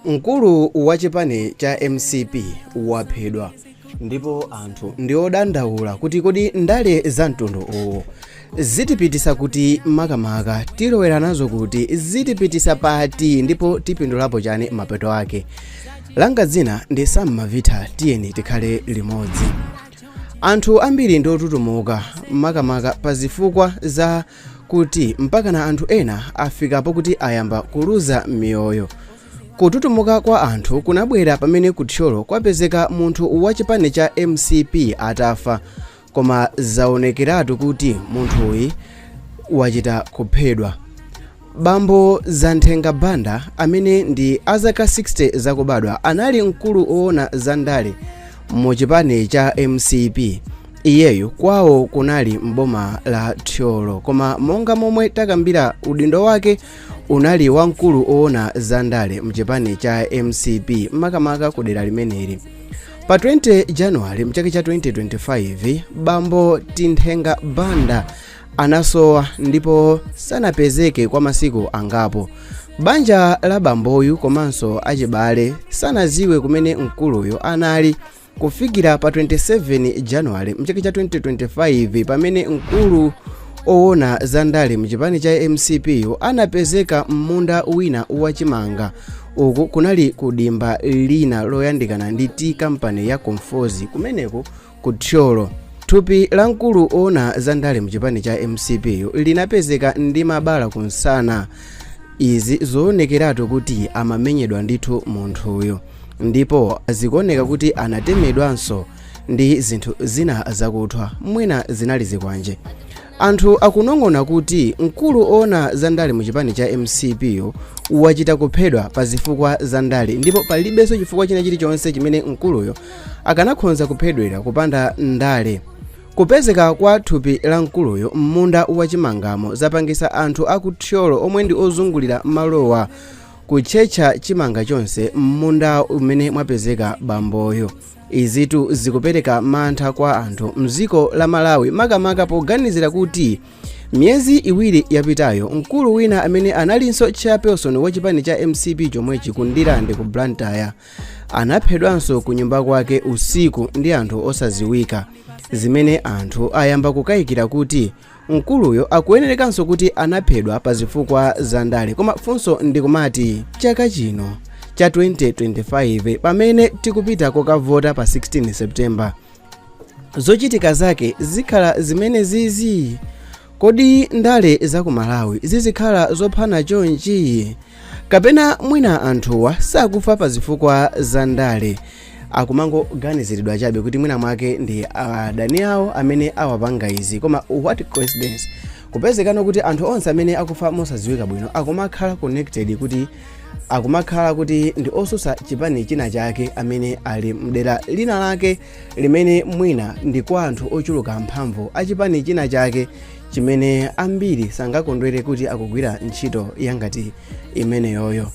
Mkulu wa chipani cha MCP waphedwa ndipo anthu ndi odandaula kuti kodi ndale za mtundu uwu zitipitisa kuti, makamaka tilowera nazo kuti zitipitisa pati ndipo tipindulapo chani mapeto ake? Langa dzina ndi Sam Mavita, tiyeni tikhale limodzi. Anthu ambiri ndi otutumuka, makamaka pa zifukwa za kuti mpakana anthu ena afikapo kuti ayamba kuluza miyoyo. Kututumuka kwa anthu kunabwera pamene ku Thyolo kwapezeka munthu wa chipani cha MCP atafa, koma zaonekeratu kuti munthuyi wachita kuphedwa. Bambo Zanthenga Banda, amene ndi azaka 60 zakubadwa, anali mkulu woona za ndale mu chipani cha MCP. Iyeyu kwawo kunali mboma la Thyolo, koma monga momwe takambira, udindo wake unali wamkulu woona za ndale mchipani cha MCP, makamaka ku dera limeneli. Pa 20 Januwale mchaka cha 2025, bambo Tinthenga Banda anasowa ndipo sanapezeke kwa masiku angapo. Banja la bamboyu komanso achibale sanaziwe kumene mkuluyo anali kufikira pa 27 Januwale mchaka cha 2025, pamene mkulu owona za ndale mchipani cha MCP anapezeka m'munda wina wachimanga. Uku kunali kudimba lina loyandikana ndi tea company ya Conforzi kumeneko ku Thyolo. Thupi la mkulu owona za ndale mchipani cha MCP linapezeka ndi mabala kunsana. Izi zoonekeratu kuti amamenyedwa ndithu munthuyo, ndipo zikuoneka kuti anatemedwanso ndi zinthu zina zakuthwa, mwina zinali zikwanje. Anthu akunong'ona kuti mkulu owona za ndale muchipani cha MCP wachita kuphedwa pa zifukwa za ndale, ndipo palibenso chifukwa china chilichonse chimene mkuluyo akanakhonza kuphedwera kupanda ndale. Kupezeka kwa thupi la mkuluyo m'munda wachimangamo zapangisa anthu akuthyolo omwe ndi ozungulira malowa kutchetcha chimanga chonse m'munda umene mwapezeka bamboyo. Izitu zikupereka mantha kwa anthu mdziko la Malawi, makamaka poganizira kuti miyezi 2 yapitayo mkulu wina amene analinso chairperson wa chipani cha MCP chomwechi ku Ndirande ku Blantyre anaphedwanso ku nyumba kwake usiku ndi anthu osaziwika, zimene anthu ayamba kukayikira kuti mkuluyo akuyenerekanso kuti anaphedwa pa zifukwa za ndale. Koma funso ndikumati, chaka chino cha 2025, pamene tikupita kokavota pa 16 September, zochitika zake zikhala zimene zizi? Kodi ndale za ku Malawi zizikhala zophana chonchi, kapena mwina anthuwa sakufa pa zifukwa za ndale, akumangoganiziridwa chabe kuti mwina mwake ndi adani awo amene awapanga izi? Koma what coincidence, kupezekano kuti anthu onse amene akufa mosadziwika bwino akumakhala connected, kuti akumakhala kuti ndi osusa chipani china chake amene ali mdera lina lake limene mwina ndi kwa anthu ochuluka mphamvu achipani china chake chimene ambiri sangakondwere kuti akugwira ntchito yangati imeneyoyo.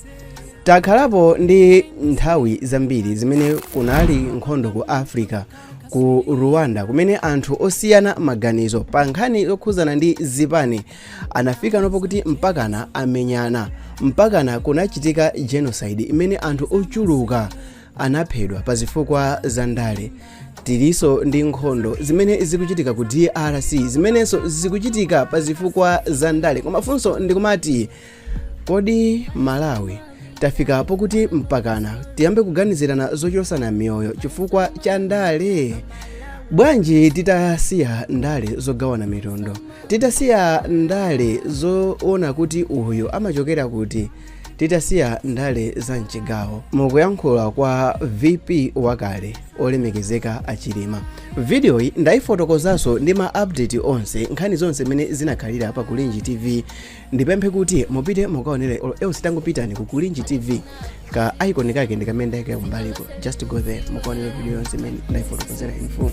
Takhalapo ndi nthawi zambiri zimene kunali nkhondo ku Africa, ku Rwanda, kumene anthu osiyana maganizo pa nkhani zokhuzana ndi zipani anafika nopo kuti mpakana amenyana, mpakana kunachitika genocide imene anthu ochuluka anaphedwa pa zifukwa za ndale. Tilinso ndi nkhondo zimene zikuchitika ku DRC zimenenso zikuchitika pa zifukwa za ndale. Koma funso ndikumati, kodi Malawi tafika pokuti mpakana tiyambe kuganizirana zochosana miyoyo chifukwa cha ndale? Bwanji titasiya ndale zogawana mitundu, titasiya ndale zoona kuti uyu amachokera kuti, titasiya ndale za mchigawo? Mukuyankhula kwa VP wakale olemekezeka Achilima. Vidiyoyi ndayifotokozanso ndi ma update onse, nkhani zonse zimene zinakhalira pa Kulinji TV. Ndipemphe kuti mupite mukaonere, or else tangopitani ku Kulinji TV, ka icon kake ndi kamene ndayika kumbaliko. Just go there, mukaonere video yonse imene ndayifotokozera in full.